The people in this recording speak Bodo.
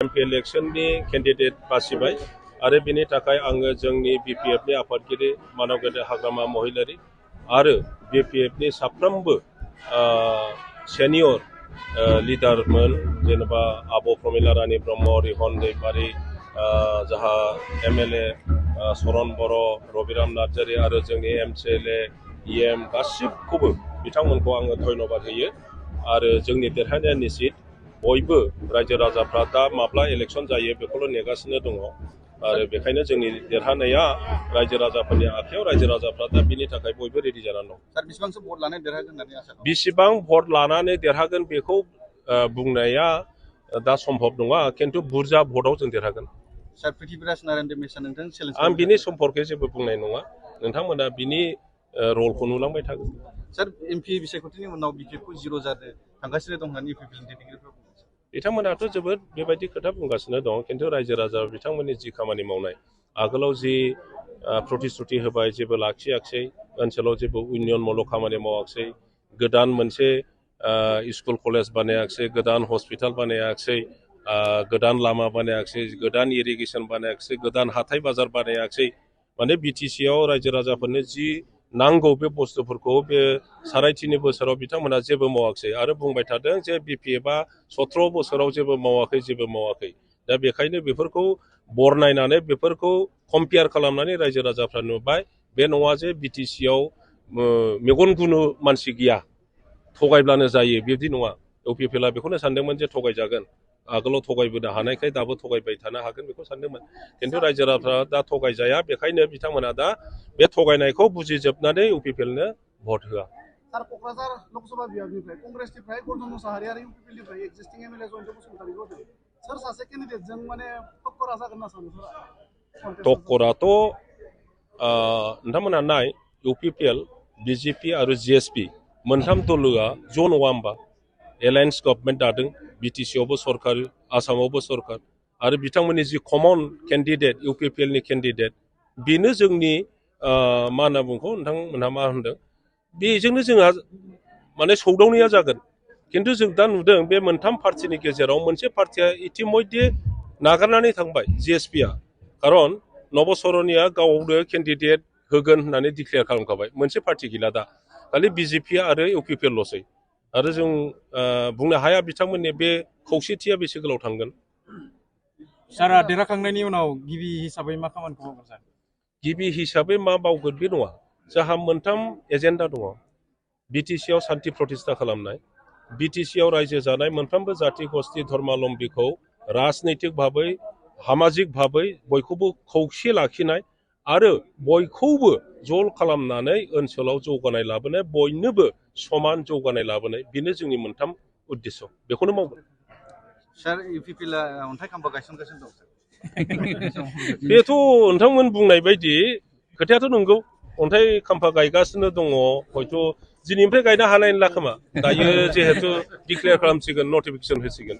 एमपी इलेक्शननि कैंडिडेट बासिबाय आरो बेनि थाखाय आङो जोंनि बीपीएफनि आफादगिरि मानव गेदेर हाग्रामा महिलारि आरो बीपीएफनि साफ्रोमबो सेनियर लिडारमोन जेनेबा आब' प्रमिला रानी ब्रह्म रिहन दैमारी जाहा एमएलए सरन बर' रबिराम नार्जारी आरो जोंनि एमसीएलए इएम गासिबखौबो बिथांमोनखौ आङो धन्यबाद होयो आरो जोंनि देरहानाया निश्चित बयबो रायजो राजाफ्रा दा माब्ला इलेक्शन जायो बेखौल' नेगासिनो दङ आरो बेखायनो जोंनि देरहानाया रायजो राजाफोरनि आखायाव रायजो राजाफ्रा दा बिनि थाखाय बयबो रेडि जानानै दं। सार बेसेबांसो भट लानानै देरहागोन होननानै आसा खालामो? बेसेबां भट लानानै देरहागोन बेखौ बुंनाया दा सम्भब नङा किन्तु बुरजा भटआव जों देरहागोन। सार पृथ्वीराज नारायण देबनाया नोंथां चेलेन्ज आं बिनि सम्पर्के जेबो बुंनाय नङा, नोंथांमोना बिनि रलखौ नुलांबाय थागोन। सार एमपि बिसायख'थिनि उनाव बिजेपिखौ जिर' जादों थांगासिनो दं होननानै इउपिपिएलनि दैदेनगिरिफ्रा बुङो। बिथांमोनाथ' जोबोद बेबायदि खोथा बुंगासिनो दं किन्तु रायजो राजा बिथांमोननि जि खामानि मावनाय आगोलाव जि प्रतिश्रुति होबाय जेबो लाखियाखिसै, ओनसोलाव जेबो उन्नयनमूलक खामानि मावाखिसै, गोदान मोनसे स्कुल कलेज बानायाखिसै, गोदान हस्पिटाल बानायाखिसै, गोदान लामा बानायाखिसै, गोदान इरिगेसन बानायाखिसै, गोदान हाथाय बाजार बानायाखिसै, माने बिटिसिआव रायजो राजाफोरनो जि नांगौ बे बुस्थुफोरखौ बे 3.5 बोसोराव बिथांमोना जेबो मावाखिसै आरो बुंबाय थादों जे बीपीएफआ 17 बोसोराव जेबो मावाखै। दा बेखायनो बेफोरखौ बरनायनानै बेफोरखौ कम्पेयार खालामनानै रायजो राजाफ्रा नुबाय बे नङा जे बिटिसिआव मेगन गुनु मानसि गैया, थगायब्लानो जायो, बिदि नङा। इउपिपिएलआ बेखौनो सानदोंमोन जे थगायजागोन, आगोलाव थगायबोनो हानायखाय दाबो थगायबाय थानो हागोन बेखौ सानदोंमोन, किन्तु रायजो राजाफ्रा दा थगायजाया, बेखायनो बिथांमोना दा बे थगायनायखौ बुजिजोबनानै इउपिपिएलनो भट होआ। सार क'क्राझार लकसभा बिभागनिफ्राय कंग्रेसनिफ्राय गौतम मुसाहारि आरो इउपिपिएलनिफ्राय एक्जिस्टिं एमएलए जयन्त बसुमतारीखौ होदों। सोर सासे केन्डिडेटजों माने टक्करा जागोन होनना सानो सार? टक्कराथ' नोंथांमोना नाय इउपिपिएल बिजेपि आरो जिएसपि मोनथाम दलोआ ज' नङा होमबा? एलायन्स गभर्नमेन्ट दादों, बिटिसिआवबो सरकार, आसामावबो सरकार आरो बिथांमोननि जि कमन केन्डिडेट इउपिपिएलनि केन्डिडेट बेनो जोंनि मा होनना बुङो नोंथांमोनहा मा होनदों बेजोंनो जोंहा माने सौदावनाया जागोन, किन्तु जों दा नुदों बे मोनथाम पार्टिनि गेजेराव मोनसे पार्टिया इतिमध्ये नागारनानै थांबाय जिएसपिआ, खारन नबसरनिया गावनो केन्डिडेट होगोन होननानै डिक्लेयार खालामखाबाय, मोनसे पार्टि गैला दा, खालि बिजेपि आरो इउपिपिएलल'सै आरो जों बुंनो हाया बिथांमोननि बे खौसेथिया बेसे गोलाव थांगोन। सारा देरहाखांनायनि उनाव गिबि हिसाबै मा खामानिखौ मावगोन सार? गिबि हिसाबै मा मावगोन बे नङा, जोंहा मोनथाम एजेन्डा दङ। बिटिसिआव सान्थि प्रतिष्ठा खालामनाय, बिटिसिआव रायजो जानाय मोनफ्रोमबो जाति गस्ति धर्मालम्बीखौ राजनैतिक भाबै सामाजिक भाबै बयखौबो खौसे लाखिनाय आरो बयखौबो ज' खालामनानै ओनसोलाव जौगानाय लाबोनाय, बयनोबो समान जौगानाय लाबोनाय, बेनो जोंनि मोनथाम उद्देश्य, बेखौनो मावगोन। सार इउपिपिएलआ अन्थाइ खाम्फा गायसनगासिनो दं सार। बेथ' नोंथांमोन बुंनाय बायदि खोथायाथ' नंगौ, अन्थाइ खाम्फा गायगासिनो दङ, हयथ' दिनैनिफ्राय गायनो हानाय नंला खोमा, दायो जिहेतु डिक्लेयार खालामसिगोन, नटिफिकेसन होसिगोन।